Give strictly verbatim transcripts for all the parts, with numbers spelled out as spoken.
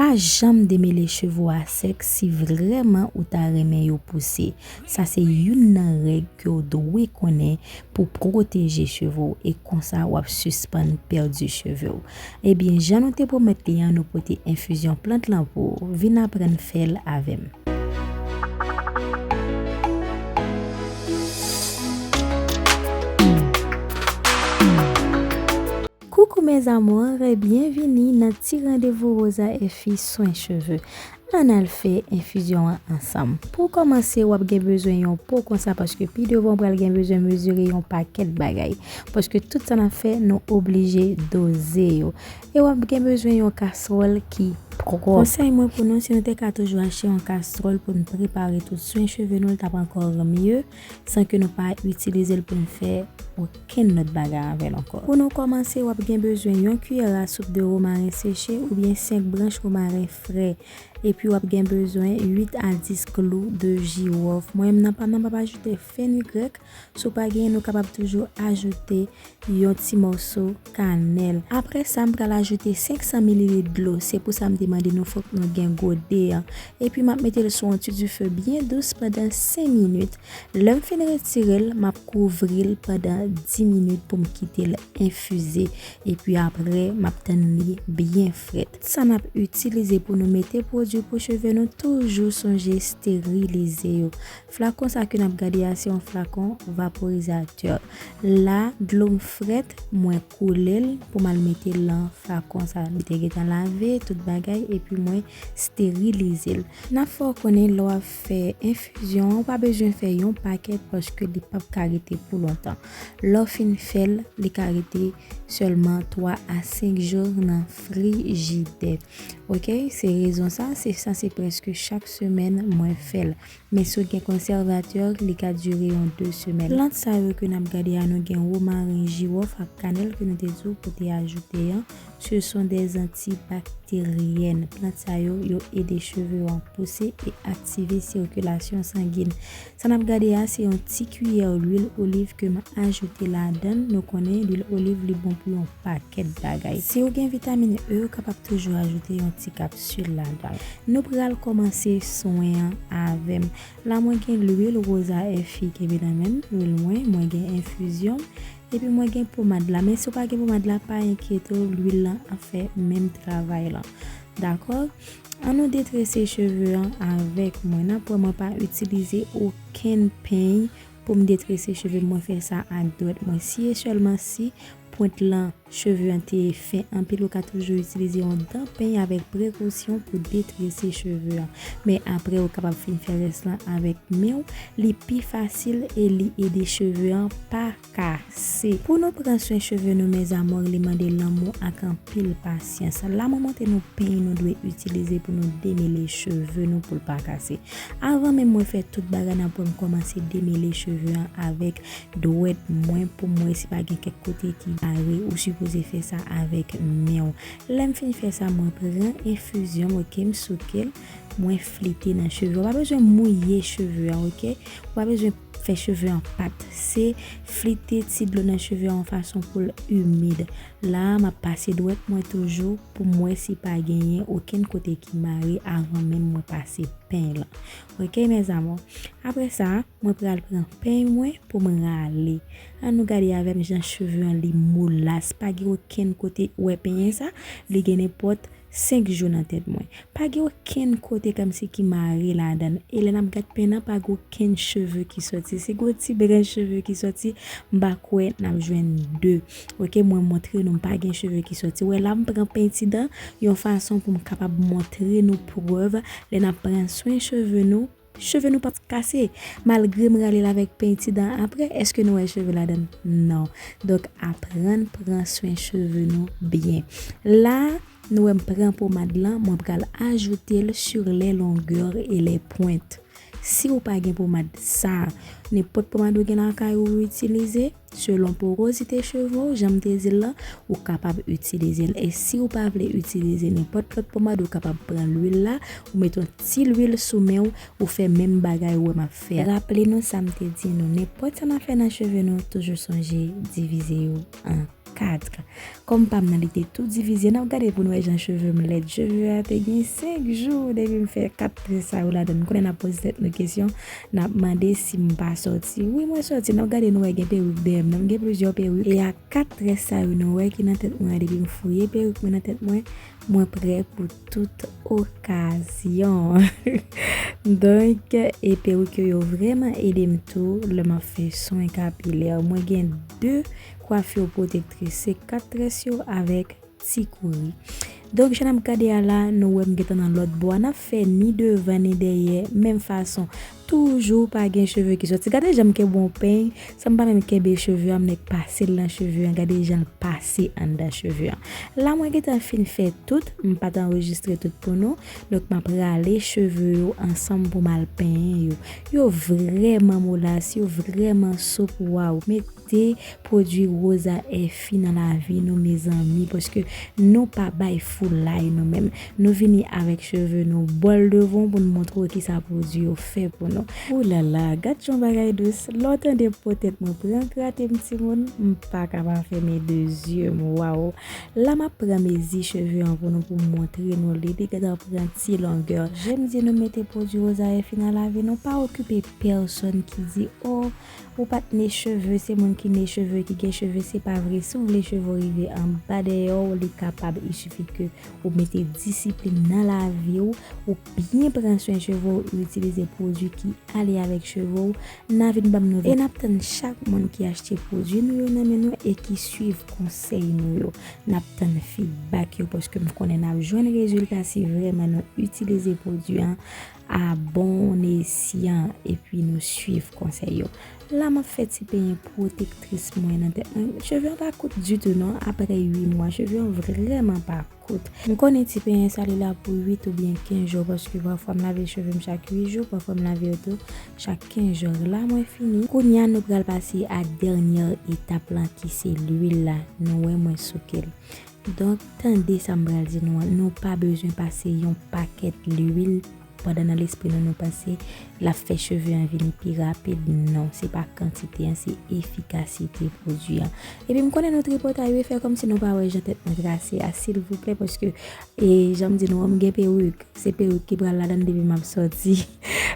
Pa janm demele cheve w a sèk si vrèman ou ta renmen yo pouse. Sa se youn nan règ ke w dwe konnen pou pwoteje cheve w, e konsa w ap sispann pèdi cheve w. Ebyen, jan nou te pwomèt li an, nou pote enfizyon plant lan pou ou. Vin aprann fè l avè m. Coucou mes amours, byenvini nan ti randevou Rosa Effy swen cheve. Ann al fè enfizyon an ansanm. Pou kòmanse, w ap gen bezwen yon po konsa, paske pi devan w pral gen bezwen mezire yon pakèt bagay. Paske tout sa n ap fè, nou oblije doze yo. E w ap gen bezwen yon kaswòl ki pwòp. Konsèy mwen pou nou, si nou te ka toujou achte yon kaswòl pou n prepare tout swen cheve nou, l t ap ankò mye, san ke nou pa itilize l pou n fè okenn lòt bagay avè l ankò. Pou nou kòmanse, w ap gen bezwen yon kiyè a soup de womaren seche oubyen senk branch womaren fre. Epi w ap gen bezwen uit a dis klou de jiwòf. Mwen menm nan pa m nan, m p ap ajoute fenigrèk. Si w pa genyen, nou kapab toujou ajoute yon ti mòso kanèl. Apre sa, m pral ajoute senk san mililit dlo. Se pou sa m te mande nou, fòk nou gen gode an. Epi m ap mete l sou yon ti dife byen dous pandan senk minit. Lè m fin retire l, m ap kouvri l pandan dis minit pou m kite l enfize. Epi apre, m ap tann li byen frèt. Sa n ap itilize pou nou mete pwodui pou cheve nou, toujou sonje esterilize yo. Flakon sa ke n ap gade a, se yon flakon vaporizatè. La, dlo m frèt, mwen koule l pou m al mete l nan flakon sa. Li te gentan lave, tout bagay, epi mwen esterilize l. N ap fè w konnen lè w ap fè enfizyon an, ou pa bezwen fè yon pakèt paske li p ap ka rete pou lontan. Lè w fin fè l, li ka rete sèlman twa a senk jou nan frijidè. Oke, se rezon sa, se sa se prèske chak semèn mwen fè l. Men si w gen konsèvatè, li ka dire yon de semèn. Plant sa yo ke n ap gade a, nou gen womaren, jiwòf ak kanèl ke nou te di w pou te ajoute an. Ce sont des antibactériennes. Plant sa yo, yo ede cheve w an pouse e aktive sikilasyon sangin. Sa n ap gade a, se yon ti kiyè lwil oliv ke m ajoute ladan l. Nou konnen lwil oliv, li bon pou yon pakèt bagay. Si w gen vitamin E, ou kapab toujou ajoute yon ti kapsil ladan l. Nou pral kòmanse swen an avè m. La, mwen gen lwil Rosa Effy kenbe nan men m, lwil mwen, mwen gen enfizyon m, epi mwen gen pomad la. Men si w pa gen pomad la, pa enkyete w, lwil lan ap fè menm travay lan. Dakò? An nou detrese cheve an avèk mwen. N ap wè mwen pa itilize okenn peny pou m detrese cheve m. Mwen fè sa ak dwèt mwen. Si e sèlman si pwent lan cheve an te fen anpil, ou ka toujou itilize yon dan peny avèk prekosyon pou detrese cheve an. Men apre, ou kapab fin fè rès lan avèk men w. Li pi fasil e li ede cheve an pa kase. Pou nou pran swen cheve nou, mes amours, li mande lanmou ak anpil pasyans. La, mwen montre nou peny nou dwe itilize pou nou demele cheve nou pou l pa kase. Avan menm mwen fè tout bagay, n ap wè m kòmanse demele cheve an avèk dwèt mwen pou m wè si pa gen kèk kote ki bare. Ou sipoze fè sa avèk men w. Lè m fin fè sa, mwen pran enfizyon m, oke, m souke l, mwen flite nan cheve. Ou pa bezwen mouye cheve an, oke? Ou pa bezwen fè cheve an pat. Se flite ti dlo nan cheve an yon fason pou l imid. La a, m ap pase dwèt mwen toujou pou m wè si pa genyen okenn kote ki mare avan menm mwen pase peny lan. Oke, mes amours? Apre sa, mwen pral pran peny mwen pou m rale. An nou gade avè m jan cheve an li molas. Pa gen okenn kote, ou wè penyen sa, li gen nenpòt senk jou nan tèt mwen. Pa gen okenn kote kòmsi ki mare ladan l. E lè n ap gad peny lan, pa gen okenn cheve ki sòti. Si gen yon ti branch cheve ki sòti, m pa kwè n ap jwenn de. Oke, mwen montre nou, m pa gen cheve ki sòti. Ou wè la, m pran pentidan yon fason pou m kapab montre nou prèv lè n ap pran swen cheve nou, cheve nou p ap kase. Malgre m rale l avèk pentidan apre, èske nou wè cheve ladan l? Non. Donk, aprann pran swen cheve nou byen. La, nou wè m pran pomad lan, mwen pral ajoute l sur les longueurs et les pointes. Si ou pa gen pomad sa, nenpòt pomad ou gen lakay ou, ou itilize, selon porozite cheve w, jan m te di l lan, ou kapab itilize l. E si ou pa vle itilize nenpòt lòt pomad, ou kapab pran lwil la, ou mete yon ti lwil sou men w, ou fè menm bagay ou wè m ap fè. Raple nou sa m te di nou, nenpòt sa n ap fè nan cheve nou, toujou sonje divize yo an kat. Kòm pa m nan, li te tou divize. N ap gade pou n wè jan cheve m lèd. Cheve a te gen senk jou depi m fè kat trè sa yo ladan l. M konnen n ap poze tèt nou kesyon, n ap mande si m pa sòti. Wi, mwen sòti. N ap gade nou wè gen perik dèyè m nan. M gen plizyè perik. E a kat trè sa yo nou wè ki nan tèt mwen an, depi m fouye perik mwen nan tèt mwen, mwen prè pou tout okazyon. Donk, e perik yo, yo vrèman ede m tou lè m ap fè swen kapilè. Mwen gen de kwafir pwotektris, se kat trè yo avèk ti kouri. Donk, jan n ap gade a la, nou wè m gentan nan lòt bò a. N ap fè ni devan ni dèyè, menm fason. Toujou pa gen cheve ki sòti. Gade jan m kenbe yon peny, san m pa menm kenbe cheve a, m nèk pase l nan cheve a. Gade jan l pase anndan cheve a. La, mwen gentan fin fè tout, m pa t anrejistre tout pou nou. Donk, m ap rale cheve yo ansanm pou m al penyen yo. Yo vrèman molas, yo vrèman soup, waw. Mete pwodui Rosa Effy nan lavi nou, mezanmi, paske nou pa bay foulay nou menm. Nou vini avèk cheve nou bòl devan pou n montre w kisa pwodui yo fè pou nou. Oulala, gad yon bagay dous. Lè w tande po tèt mwen pran grate m, timoun, m pa ka pa fèmen de zye m, waw. La, m ap pran mezi cheve an pou nou, pou m montre nou li. Li gentan pran ti longè. Jan m di nou, mete pwodui Rosa Effy nan lavi nou. Pa okipe pèsonn ki di, o, ou pa t ne cheve, se moun ki ne cheve ki gen cheve, se pa vre. Si w vle cheve w rive anba dèyè w, li kapab. Il suffit ke ou mete disiplin nan lavi w, ou byen pran swen cheve w, ou itilize pwodui ki ale avèk cheve w, n a vin ban m nouvèl. E n ap tann chak moun ki achte pwodui nou yo nan men nou e ki swiv konsèy nou yo. N ap tann feedback yo, paske m konnen n ap jwenn rezilta si vrèman nou itilize pwodui an a bon esyan epi nou swiv konsèy yo. La, m ap fè ti penyen pwotektris mwen nan tèt mwen. Cheve an pa kout ditou non, apre uit mwa, cheve an vrèman pa kout. M konnen ti penyen sa li la pou uit oubyen kenz jou, paske pafwa m lave cheve m chak uit jou, pafwa m lave yo tou chak kenz jou. La, mwen fini. Kounye a, nou pral pase a dènyè etap lan ki se lwil la. Nou wè mwen souke l. Donk, tande sa m pral di nou an. Nou pa bezwen pase yon pakèt lwil pandan nan lespri nou, nou panse l ap fè cheve an vini pi rapid. Non, se pa kantite an, se efikasite pwodui an. Epi m konnen nou tripotay, wi, fè kòmsi nou pa wè jan tèt mwen trase a, silvouplè, paske, e, jan m di nou an, m gen perik. Se perik ki pral ladan l depi m ap sòti.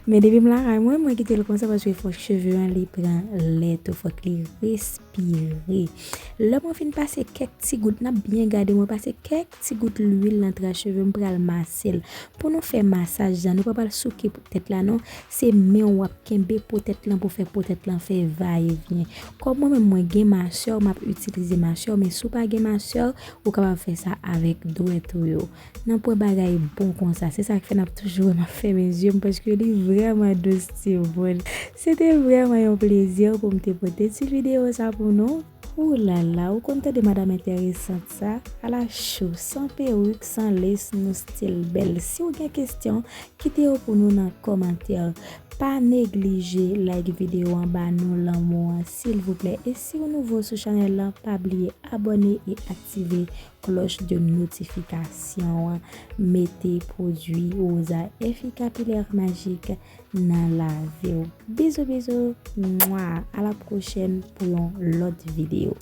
Men depi m lakay mwen, mwen kite l konsa, paske fòk cheve an li pran lè tou, fòk li respire. Lè mwen fin pase kèk ti gout, n ap byen gade, mwen pase kèk ti gout lwil nan tras cheve m, pral mase l. Pou nou fè masaj la, nou pa pral souke po tèt la non. Se men w w ap kenbe po tèt lan pou fè po tèt lan fè vayevyen. Kòm mwen menm mwen gen masè, m ap itilize masè, men si w pa gen masè, ou kapab fè sa avèk dwèt ou yo. Nanpwen bagay bon konsa. Se sa k fè n ap toujou wè m ap fèmen zye m, paske li vrèman dous, timoun. Se te vrèman yon plezi pou m te pote ti videyo sa pou nou. Oulala, ou konn tande madanm enteresant sa? Ala cho, san perik, san lès, nou still bèl. Si w gen kesyon, kite yo pou nou nan kòmantè. Pa neglije like videyo an, ba nou lanmou an, silvouplè. E si w nouvo sou chanèl lan, pa bliye abòne e aktive klòch de notifikasyon an. Mete pwodui Rosa Effy Capillaire Magique nan lavi w. Bizou, bizou. Mwa. A la pwochèn pou yon lòt videyo.